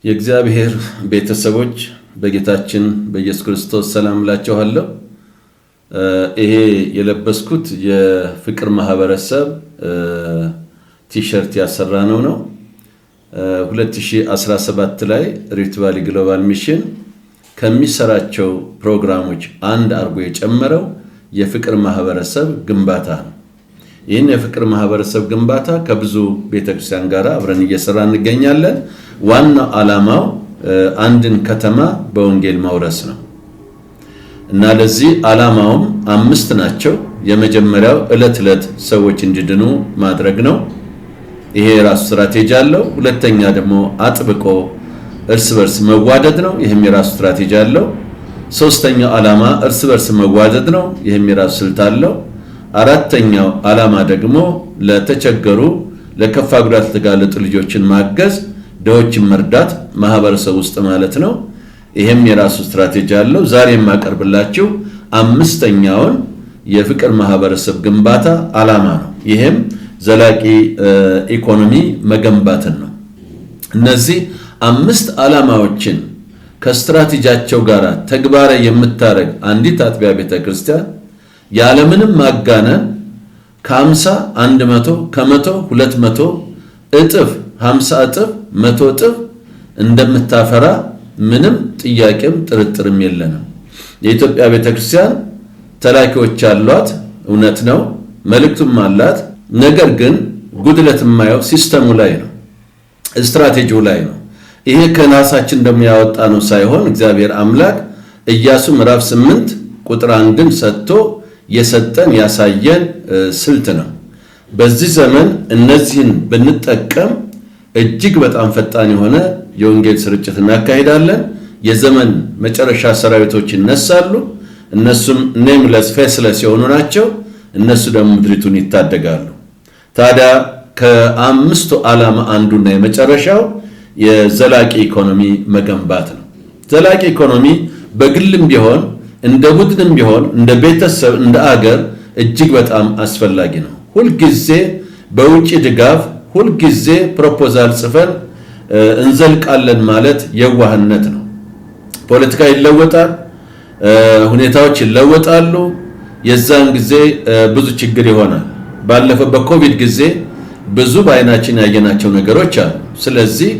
የእግዚአብሔር ቤተሰቦች፣ በጌታችን በኢየሱስ ክርስቶስ ሰላም እላችኋለሁ። ይሄ የለበስኩት የፍቅር ማህበረሰብ ቲሸርት ያሰራነው ነው። 2017 ላይ Rift Valley Global Mission ከሚሰራቸው ፕሮግራሞች አንድ አድርጎ የጨመረው የፍቅር ማህበረሰብ ግንባታ ነው። ይህን የፍቅር ማህበረሰብ ግንባታ ከብዙ ቤተክርስቲያን ጋር አብረን እየሰራን እንገኛለን። ዋናው ዓላማው አንድን ከተማ በወንጌል መውረስ ነው እና ለዚህ ዓላማውም አምስት ናቸው። የመጀመሪያው ዕለት ዕለት ሰዎች እንዲድኑ ማድረግ ነው። ይሄ የራሱ ስትራቴጂ አለው። ሁለተኛ ደግሞ አጥብቆ እርስ በርስ መዋደድ ነው። ይህም የራሱ ስትራቴጂ አለው። ሶስተኛው ዓላማ እርስ በርስ መዋደድ ነው። ይህም የራሱ ስልት አለው። አራተኛው ዓላማ ደግሞ ለተቸገሩ፣ ለከፋ ጉዳት ለተጋለጡ ልጆችን ማገዝ፣ ድሆችን መርዳት ማህበረሰብ ውስጥ ማለት ነው። ይህም የራሱ ስትራቴጂ አለው። ዛሬ የማቀርብላችሁ አምስተኛውን የፍቅር ማህበረሰብ ግንባታ ዓላማ ነው። ይህም ዘላቂ ኢኮኖሚ መገንባትን ነው። እነዚህ አምስት ዓላማዎችን ከስትራቴጂያቸው ጋር ተግባራዊ የምታደርግ አንዲት አጥቢያ ቤተክርስቲያን ያለምንም ማጋነን ከ50 100፣ ከ100 200 እጥፍ፣ 50 እጥፍ፣ 100 እጥፍ እንደምታፈራ ምንም ጥያቄም ጥርጥርም የለንም። የኢትዮጵያ ቤተክርስቲያን ተላኪዎች አሏት፣ እውነት ነው፣ መልእክቱም አላት። ነገር ግን ጉድለት የማየው system ኡ ላይ ነው፣ ስትራቴጂው ላይ ነው። ይሄ ከራሳችን እንደሚያወጣ ነው ሳይሆን እግዚአብሔር አምላክ ኢያሱ ምዕራፍ 8 ቁጥር 1ን ሰጥቶ የሰጠን ያሳየን ስልት ነው። በዚህ ዘመን እነዚህን ብንጠቀም እጅግ በጣም ፈጣን የሆነ የወንጌል ስርጭት እናካሂዳለን። የዘመን መጨረሻ ሰራዊቶች ይነሳሉ። እነሱም nameless faceless የሆኑ ናቸው። እነሱ ደግሞ ምድሪቱን ይታደጋሉ። ታዲያ ከአምስቱ ዓላማ አንዱና የመጨረሻው የዘላቂ ኢኮኖሚ መገንባት ነው። ዘላቂ ኢኮኖሚ በግልም ቢሆን፣ እንደ ቡድንም ቢሆን፣ እንደ ቤተሰብ፣ እንደ አገር እጅግ በጣም አስፈላጊ ነው። ሁልጊዜ በውጭ ድጋፍ፣ ሁልጊዜ proposal ጽፈን እንዘልቃለን ማለት የዋህነት ነው። ፖለቲካ ይለወጣል፣ ሁኔታዎች ይለወጣሉ። የዛን ጊዜ ብዙ ችግር ይሆናል። ባለፈው በኮቪድ ጊዜ ብዙ በአይናችን ያየናቸው ነገሮች አሉ። ስለዚህ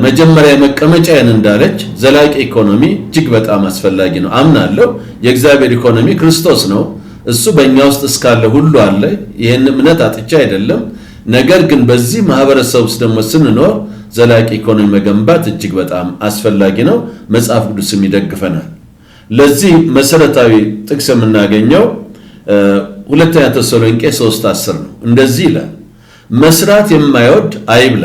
መጀመሪያ መቀመጫዬን እንዳለች ዘላቂ ኢኮኖሚ እጅግ በጣም አስፈላጊ ነው አምናለሁ። የእግዚአብሔር ኢኮኖሚ ክርስቶስ ነው። እሱ በእኛ ውስጥ እስካለ ሁሉ አለ። ይህን እምነት አጥቼ አይደለም። ነገር ግን በዚህ ማህበረሰብ ውስጥ ደግሞ ስንኖር ዘላቂ ኢኮኖሚ መገንባት እጅግ በጣም አስፈላጊ ነው። መጽሐፍ ቅዱስም ይደግፈናል። ለዚህ መሰረታዊ ጥቅስ የምናገኘው ሁለተኛ ተሰሎንቄ 3:10 ነው። እንደዚህ ይላል፣ መስራት የማይወድ አይብላ፣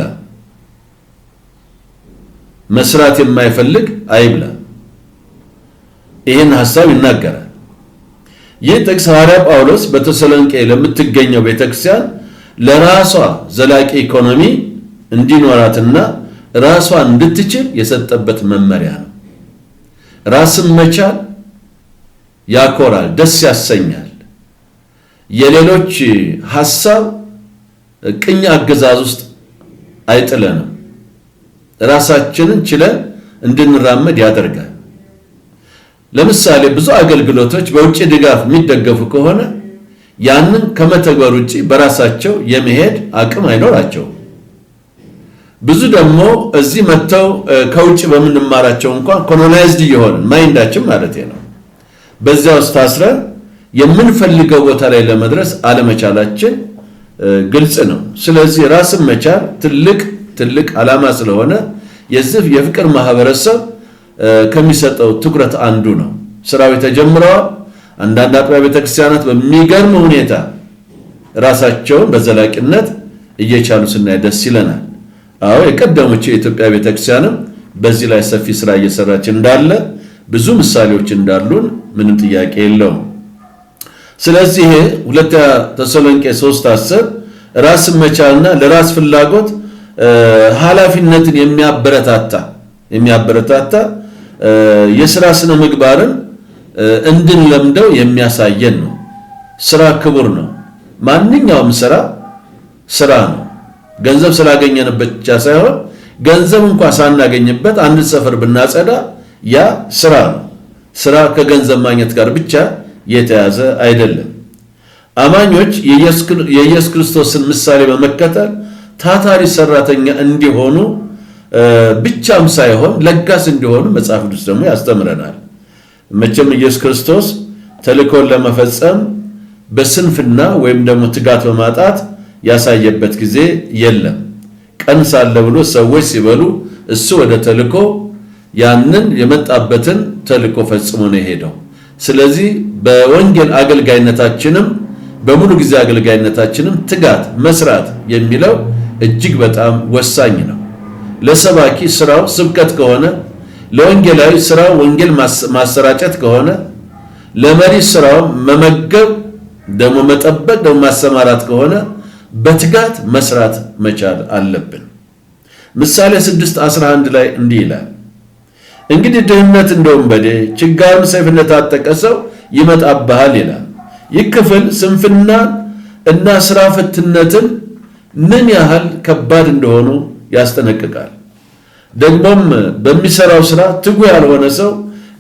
መስራት የማይፈልግ አይብላ። ይህን ሐሳብ ይናገራል። ይህ ጥቅስ ሐዋርያ ጳውሎስ በተሰሎንቄ ለምትገኘው ቤተክርስቲያን ለራሷ ዘላቂ ኢኮኖሚ እንዲኖራትና ራሷን እንድትችል የሰጠበት መመሪያ ነው። ራስን መቻል ያኮራል፣ ደስ ያሰኛል። የሌሎች ሐሳብ ቅኝ አገዛዝ ውስጥ አይጥለንም። ራሳችንን ችለን እንድንራመድ ያደርጋል። ለምሳሌ ብዙ አገልግሎቶች በውጭ ድጋፍ የሚደገፉ ከሆነ ያንን ከመተግበር ውጭ በራሳቸው የመሄድ አቅም አይኖራቸውም። ብዙ ደግሞ እዚህ መጥተው ከውጭ በምንማራቸው እንኳን colonized እየሆንን፣ mind ኣችን ማለት ነው፣ በዚያ ውስጥ ታስረን የምንፈልገው ቦታ ላይ ለመድረስ አለመቻላችን ግልጽ ነው። ስለዚህ ራስን መቻል ትልቅ ትልቅ ዓላማ ስለሆነ የዚህ የፍቅር ማህበረሰብ ከሚሰጠው ትኩረት አንዱ ነው። ስራው ተጀምረዋል። አንዳንድ አጥቢያ ቤተክርስቲያናት በሚገርም ሁኔታ ራሳቸውን በዘላቂነት እየቻሉ ስናይ ደስ ይለናል። አዎ፣ የቀደመችው የኢትዮጵያ ቤተክርስቲያንም በዚህ ላይ ሰፊ ስራ እየሰራች እንዳለ፣ ብዙ ምሳሌዎች እንዳሉን ምንም ጥያቄ የለውም። ስለዚህ ይሄ ሁለተኛ ተሰሎንቄ 3:10 ራስን መቻልና ለራስ ፍላጎት ኃላፊነትን የሚያበረታታ የስራ ስነ ምግባርን እንድንለምደው የሚያሳየን ነው። ስራ ክቡር ነው። ማንኛውም ስራ ስራ ነው። ገንዘብ ስላገኘንበት ብቻ ሳይሆን ገንዘብ እንኳ ሳናገኝበት አንድ ሰፈር ብናጸዳ ያ ስራ ነው። ስራ ከገንዘብ ማግኘት ጋር ብቻ የተያዘ አይደለም። አማኞች የኢየሱስ ክርስቶስን ምሳሌ በመከተል ታታሪ ሰራተኛ እንዲሆኑ ብቻም ሳይሆን ለጋስ እንዲሆኑ መጽሐፍ ቅዱስ ደግሞ ያስተምረናል። መቼም ኢየሱስ ክርስቶስ ተልእኮን ለመፈጸም በስንፍና ወይም ደግሞ ትጋት በማጣት ያሳየበት ጊዜ የለም። ቀን ሳለ ብሎ ሰዎች ሲበሉ እሱ ወደ ተልእኮ ያንን የመጣበትን ተልእኮ ፈጽሞ ነው የሄደው። ስለዚህ በወንጌል አገልጋይነታችንም በሙሉ ጊዜ አገልጋይነታችንም ትጋት መስራት የሚለው እጅግ በጣም ወሳኝ ነው። ለሰባኪ ስራው ስብከት ከሆነ፣ ለወንጌላዊ ስራው ወንጌል ማሰራጨት ከሆነ፣ ለመሪ ስራው መመገብ ደግሞ መጠበቅ ደግሞ ማሰማራት ከሆነ በትጋት መስራት መቻል አለብን። ምሳሌ 6:11 ላይ እንዲህ ይላል፣ እንግዲህ ድህነት እንደ ወንበዴ ችጋርም ሰይፍ እንደታጠቀ ሰው ይመጣብሃል ይላል። ይህ ክፍል ስንፍናን እና ስራ ፈትነትን ምን ያህል ከባድ እንደሆኑ ያስጠነቅቃል። ደግሞም በሚሰራው ስራ ትጉ ያልሆነ ሰው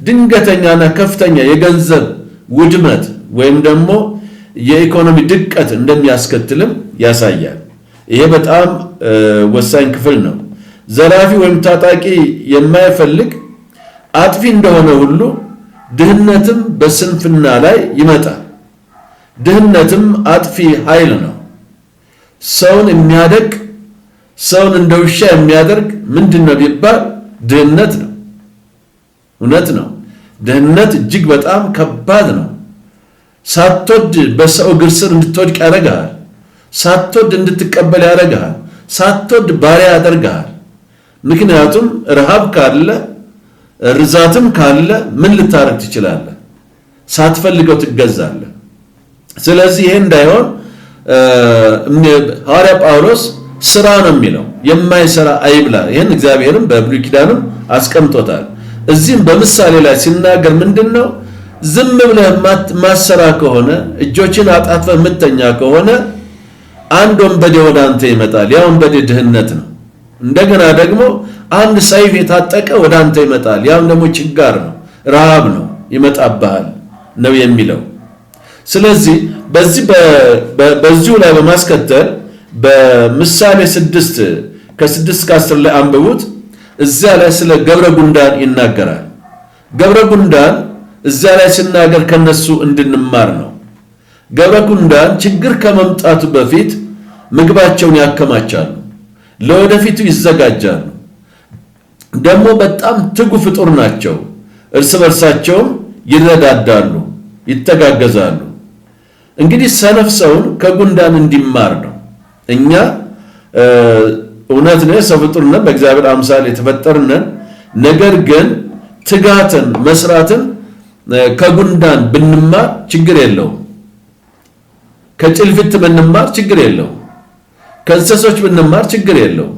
ድንገተኛና ከፍተኛ የገንዘብ ውድመት ወይም ደግሞ የኢኮኖሚ ድቀት እንደሚያስከትልም ያሳያል። ይሄ በጣም ወሳኝ ክፍል ነው። ዘራፊ ወይም ታጣቂ የማይፈልግ አጥፊ እንደሆነ ሁሉ ድህነትም በስንፍና ላይ ይመጣል። ድህነትም አጥፊ ኃይል ነው። ሰውን የሚያደቅ፣ ሰውን እንደ ውሻ የሚያደርግ ምንድነው ቢባል ድህነት ነው። እውነት ነው። ድህነት እጅግ በጣም ከባድ ነው። ሳትወድ በሰው እግር ስር እንድትወድቅ ያደርግሃል። ሳትወድ እንድትቀበል ያደርግሃል። ሳትወድ ባሪያ ያደርግሃል። ምክንያቱም ረሃብ ካለ ርዛትም ካለ ምን ልታረግ ትችላለህ? ሳትፈልገው ትገዛለህ። ስለዚህ ይሄ እንዳይሆን ሐዋርያ ጳውሎስ ስራ ነው የሚለው፣ የማይሰራ አይብላ። ይሄን እግዚአብሔርም በብሉይ ኪዳንም አስቀምጦታል። እዚህም በምሳሌ ላይ ሲናገር ምንድነው? ዝም ብለህ ማሰራ ከሆነ፣ እጆችን አጣጥፈህ የምትተኛ ከሆነ አንድ ወንበዴ ወደ አንተ ይመጣል። ያ ወንበዴ ድህነት ነው። እንደገና ደግሞ አንድ ሰይፍ የታጠቀ ወደ አንተ ይመጣል። ያም ደግሞ ችጋር ነው፣ ረሃብ ነው፣ ይመጣብሃል ነው የሚለው። ስለዚህ በዚህ በዚሁ ላይ በማስከተል በምሳሌ 6 ከ6 እስከ 10 ላይ አንብቡት። እዚያ ላይ ስለ ገብረ ጉንዳን ይናገራል። ገብረ ጉንዳን እዚያ ላይ ሲናገር ከነሱ እንድንማር ነው። ገብረ ጉንዳን ችግር ከመምጣቱ በፊት ምግባቸውን ያከማቻሉ፣ ለወደፊቱ ይዘጋጃሉ። ደግሞ በጣም ትጉ ፍጡር ናቸው። እርስ በርሳቸውም ይረዳዳሉ፣ ይተጋገዛሉ። እንግዲህ ሰነፍ ሰውን ከጉንዳን እንዲማር ነው። እኛ እውነት ነው የሰው ፍጡር ነን፣ በእግዚአብሔር አምሳል የተፈጠርን ነን። ነገር ግን ትጋትን መስራትን ከጉንዳን ብንማር ችግር የለውም። ከጭልፊት ብንማር ችግር የለውም። ከእንስሶች ብንማር ችግር የለውም።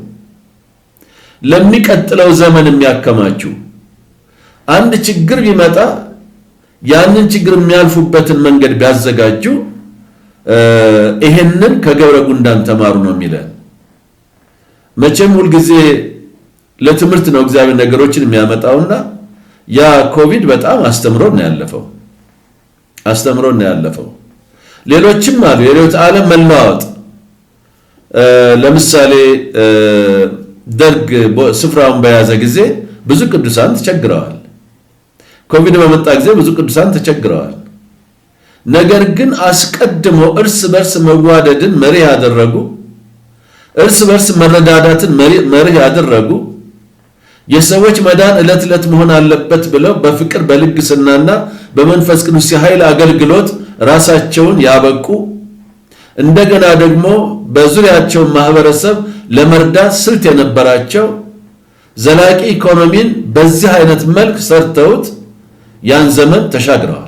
ለሚቀጥለው ዘመን የሚያከማቹ አንድ ችግር ቢመጣ ያንን ችግር የሚያልፉበትን መንገድ ቢያዘጋጁ ይሄንን ከገብረ ጉንዳን ተማሩ ነው የሚለን። መቼም ሁል ጊዜ ለትምህርት ነው እግዚአብሔር ነገሮችን የሚያመጣውና ያ ኮቪድ በጣም አስተምሮ ነው ያለፈው፣ አስተምሮ ነው ያለፈው። ሌሎችም አሉ። የርዕዮተ ዓለም መለዋወጥ፣ ለምሳሌ ደርግ ስፍራውን በያዘ ጊዜ ብዙ ቅዱሳን ተቸግረዋል። ኮቪድ በመጣ ጊዜ ብዙ ቅዱሳን ተቸግረዋል። ነገር ግን አስቀድሞ እርስ በርስ መዋደድን መርህ ያደረጉ፣ እርስ በርስ መረዳዳትን መርህ ያደረጉ፣ የሰዎች መዳን ዕለት ዕለት መሆን አለበት ብለው በፍቅር በልግስናና በመንፈስ ቅዱስ የኃይል አገልግሎት ራሳቸውን ያበቁ፣ እንደገና ደግሞ በዙሪያቸው ማህበረሰብ ለመርዳት ስልት የነበራቸው፣ ዘላቂ ኢኮኖሚን በዚህ አይነት መልክ ሰርተውት ያን ዘመን ተሻግረዋል።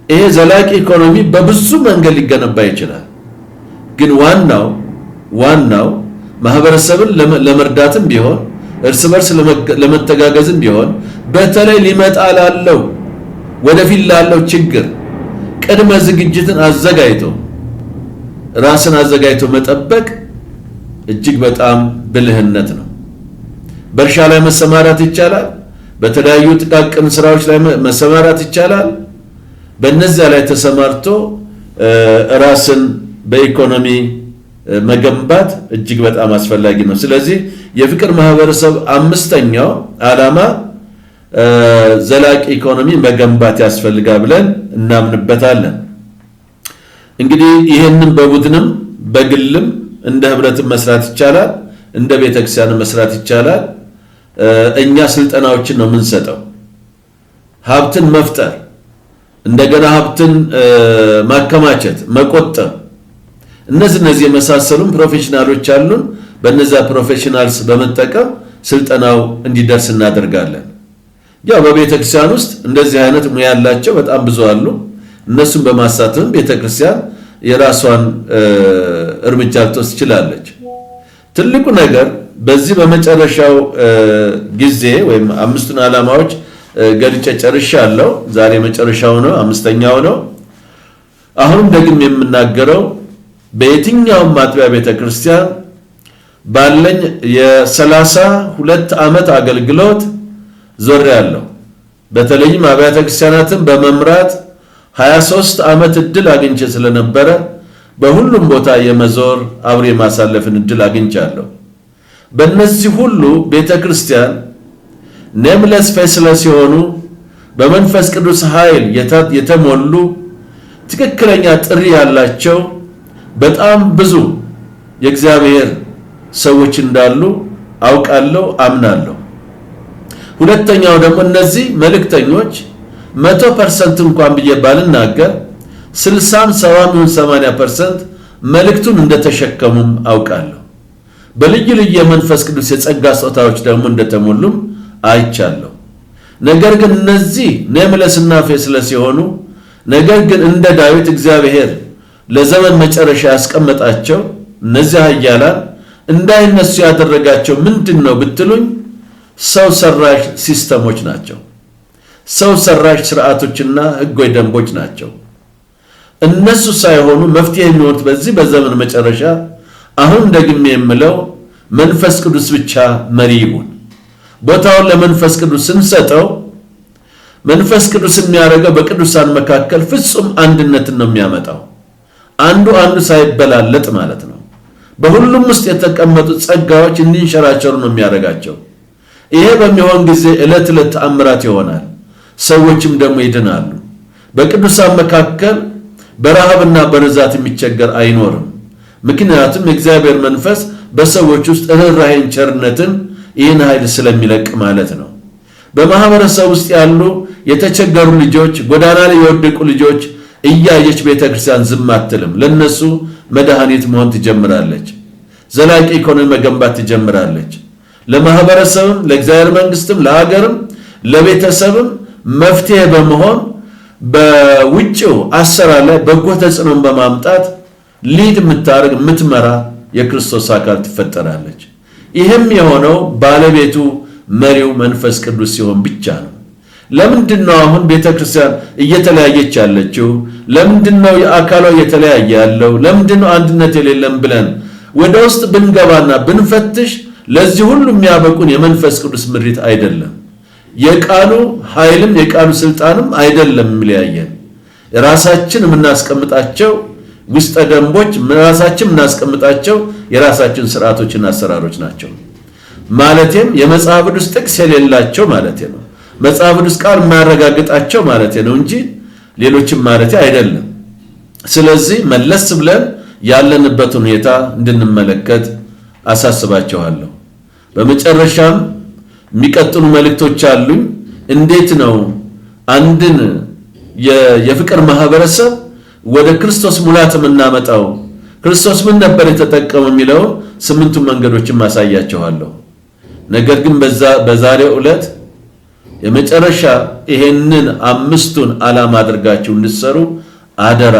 ይሄ ዘላቂ ኢኮኖሚ በብዙ መንገድ ሊገነባ ይችላል። ግን ዋናው ዋናው ማህበረሰብን ለመርዳትም ቢሆን እርስ በርስ ለመተጋገዝም ቢሆን በተለይ ሊመጣ ላለው ወደፊት ላለው ችግር ቅድመ ዝግጅትን አዘጋጅቶ ራስን አዘጋጅቶ መጠበቅ እጅግ በጣም ብልህነት ነው። በእርሻ ላይ መሰማራት ይቻላል። በተለያዩ ጥቃቅን ስራዎች ላይ መሰማራት ይቻላል። በእነዚያ ላይ ተሰማርቶ ራስን በኢኮኖሚ መገንባት እጅግ በጣም አስፈላጊ ነው። ስለዚህ የፍቅር ማህበረሰብ አምስተኛው ዓላማ ዘላቂ ኢኮኖሚ መገንባት ያስፈልጋል ብለን እናምንበታለን። እንግዲህ ይህንን በቡድንም በግልም እንደ ህብረትም መስራት ይቻላል፣ እንደ ቤተክርስቲያንም መስራት ይቻላል። እኛ ስልጠናዎችን ነው የምንሰጠው። ሀብትን መፍጠር፣ እንደገና ሀብትን ማከማቸት፣ መቆጠብ፣ እነዚህ የመሳሰሉን professional ኦች አሉን። በእነዚያ professionals በመጠቀም ስልጠናው እንዲደርስ እናደርጋለን። ያው በቤተክርስቲያን ውስጥ እንደዚህ አይነት ሙያ ያላቸው በጣም ብዙ አሉ። እነሱን በማሳተፍም ቤተክርስቲያን የራሷን እርምጃ ልትወስድ ትችላለች። ትልቁ ነገር በዚህ በመጨረሻው ጊዜ ወይም አምስቱን ዓላማዎች ገልጬ ጨርሻለሁ። ዛሬ መጨረሻው ነው፣ አምስተኛው ነው። አሁንም ደግሜ የምናገረው በየትኛውም አጥቢያ ቤተክርስቲያን ባለኝ የ32 ዓመት አገልግሎት ዞሬያለሁ። በተለይም አብያተ ክርስቲያናትን በመምራት 23 ዓመት እድል አግኝቼ ስለነበረ በሁሉም ቦታ የመዞር አብሬ ማሳለፍን እድል አግኝቻለሁ። በእነዚህ ሁሉ ቤተክርስቲያን nameless faceless የሆኑ በመንፈስ ቅዱስ ኃይል የተሞሉ ትክክለኛ ጥሪ ያላቸው በጣም ብዙ የእግዚአብሔር ሰዎች እንዳሉ አውቃለሁ፣ አምናለሁ። ሁለተኛው ደግሞ እነዚህ መልእክተኞች 100% እንኳን ብዬ ባልናገር 60 70 80% መልእክቱን እንደተሸከሙም አውቃለሁ። በልዩ ልዩ የመንፈስ ቅዱስ የጸጋ ስጦታዎች ደግሞ እንደተሞሉም አይቻለሁ። ነገር ግን እነዚህ nameless ና faceless የሆኑ ነገር ግን እንደ ዳዊት እግዚአብሔር ለዘመን መጨረሻ ያስቀመጣቸው እነዚህ ኃያላን እንዳይነሱ ያደረጋቸው ምንድነው ብትሉኝ ሰው ሰራሽ system ኦች ናቸው። ሰው ሰራሽ ስርዓቶችና ህጎች፣ ደንቦች ናቸው። እነሱ ሳይሆኑ መፍትሄ የሚሆኑት በዚህ በዘመን መጨረሻ አሁን ደግሜ የምለው መንፈስ ቅዱስ ብቻ መሪ ይሁን። ቦታውን ለመንፈስ ቅዱስ ስንሰጠው መንፈስ ቅዱስ የሚያደርገው በቅዱሳን መካከል ፍጹም አንድነትን ነው የሚያመጣው። አንዱ አንዱ ሳይበላለጥ ማለት ነው። በሁሉም ውስጥ የተቀመጡ ጸጋዎች እንዲንሸራሸሩ ነው የሚያደርጋቸው። ይሄ በሚሆን ጊዜ ዕለት ዕለት ተአምራት ይሆናል። ሰዎችም ደግሞ ይድናሉ። በቅዱሳን መካከል በረሃብና በርዛት የሚቸገር አይኖርም። ምክንያቱም የእግዚአብሔር መንፈስ በሰዎች ውስጥ ርህራሄን፣ ቸርነትን፣ ይህን ኃይል ስለሚለቅ ማለት ነው። በማህበረሰብ ውስጥ ያሉ የተቸገሩ ልጆች፣ ጎዳና ላይ የወደቁ ልጆች እያየች ቤተክርስቲያን ዝም አትልም። ለነሱ መድኃኒት መሆን ትጀምራለች። ዘላቂ ኢኮኖሚ መገንባት ትጀምራለች። ለማህበረሰብም፣ ለእግዚአብሔር መንግስትም፣ ለሀገርም፣ ለቤተሰብም መፍትሄ በመሆን በውጭው አሰራር ላይ በጎ ተጽዕኖን በማምጣት ሊድ የምታደርግ የምትመራ የክርስቶስ አካል ትፈጠራለች። ይህም የሆነው ባለቤቱ መሪው መንፈስ ቅዱስ ሲሆን ብቻ ነው። ለምንድነው አሁን ቤተክርስቲያን እየተለያየች ያለችው? ለምንድነው የአካሏ እየተለያየ ያለው? ለምንድነው አንድነት የሌለም ብለን ወደ ውስጥ ብንገባና ብንፈትሽ ለዚህ ሁሉ የሚያበቁን የመንፈስ ቅዱስ ምሪት አይደለም። የቃሉ ኃይልም የቃሉ ስልጣንም አይደለም የሚለያየን። ራሳችን የምናስቀምጣቸው ውስጠ ደንቦች፣ ራሳችን የምናስቀምጣቸው የራሳችን ስርዓቶችና አሰራሮች ናቸው። ማለትም የመጽሐፍ ቅዱስ ጥቅስ የሌላቸው ማለት ነው። መጽሐፍ ቅዱስ ቃል የማያረጋግጣቸው ማለት ነው እንጂ ሌሎችም ማለት አይደለም። ስለዚህ መለስ ብለን ያለንበትን ሁኔታ እንድንመለከት አሳስባቸዋለሁ። በመጨረሻም የሚቀጥሉ መልእክቶች አሉኝ። እንዴት ነው አንድን የፍቅር ማህበረሰብ ወደ ክርስቶስ ሙላት የምናመጣው? ክርስቶስ ምን ነበር የተጠቀመው የሚለው 8 መንገዶችን ማሳያቸዋለሁ። ነገር ግን በዛሬው ዕለት የመጨረሻ ይሄንን 5ቱን ዓላማ አድርጋችሁ እንድትሰሩ አደራ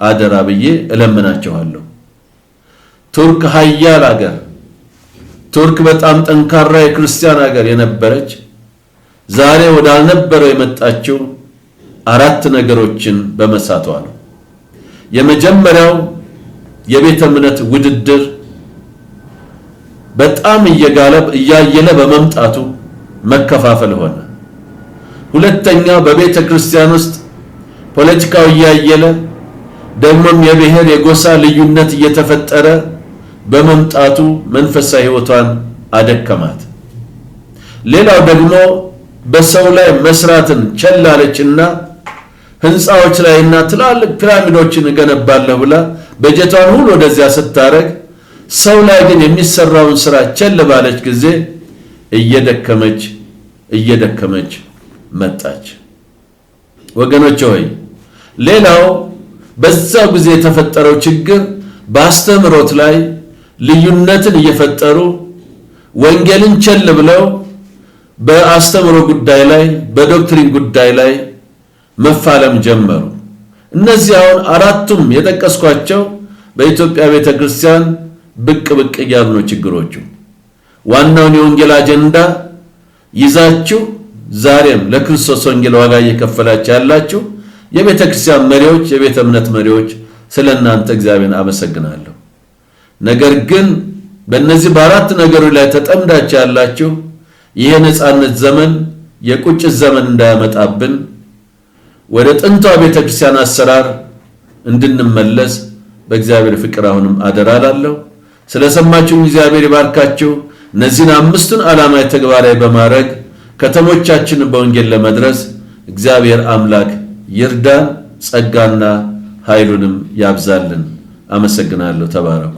አደራ ብዬ እለምናችኋለሁ። ቱርክ ኃያል ሀገር፣ ቱርክ በጣም ጠንካራ የክርስቲያን ሀገር የነበረች ዛሬ ወዳልነበረው የመጣችው 4 ነገሮችን በመሳቷ ነው። የመጀመሪያው የቤተ እምነት ውድድር በጣም እየጋለ እያየለ በመምጣቱ መከፋፈል ሆነ። ሁለተኛ፣ በቤተ ክርስቲያን ውስጥ ፖለቲካው እያየለ፣ ደግሞም የብሔር የጎሳ ልዩነት እየተፈጠረ በመምጣቱ መንፈሳዊ ሕይወቷን አደከማት። ሌላው ደግሞ በሰው ላይ መስራትን ቸል አለችና ህንፃዎች ላይና ትላልቅ ፒራሚዶችን እገነባለሁ ብላ በጀቷን ሁሉ ወደዚያ ስታረግ፣ ሰው ላይ ግን የሚሰራውን ስራ ቸል ባለች ጊዜ እየደከመች እየደከመች መጣች። ወገኖች ሆይ፣ ሌላው በዛው ጊዜ የተፈጠረው ችግር በአስተምህሮት ላይ ልዩነትን እየፈጠሩ፣ ወንጌልን ቸል ብለው በአስተምህሮ ጉዳይ ላይ፣ በ doctrine ጉዳይ ላይ መፋለም ጀመሩ። እነዚህ አሁን አራቱም የጠቀስኳቸው በኢትዮጵያ ቤተ ክርስቲያን ብቅ ብቅ እያሉ ነው ችግሮቹ። ዋናውን የወንጌል አጀንዳ ይዛችሁ ዛሬም ለክርስቶስ ወንጌል ዋጋ እየከፈላችሁ ያላችሁ የቤተ ክርስቲያን መሪዎች፣ የቤተ እምነት መሪዎች፣ ስለ እናንተ እግዚአብሔርን አመሰግናለሁ። ነገር ግን በእነዚህ በአራት ነገሮች ላይ ተጠምዳችሁ ያላችሁ፣ ይህ የነጻነት ዘመን የቁጭት ዘመን እንዳያመጣብን ወደ ጥንቷ ቤተ ክርስቲያን አሰራር እንድንመለስ በእግዚአብሔር ፍቅር አሁንም አደራ እላለሁ። ስለሰማችሁኝ እግዚአብሔር ይባርካችሁ። እነዚህን አምስቱን ዓላማ ተግባራዊ በማድረግ ከተሞቻችንን በወንጌል ለመድረስ እግዚአብሔር አምላክ ይርዳን፣ ጸጋና ኃይሉንም ያብዛልን። አመሰግናለሁ። ተባረኩ።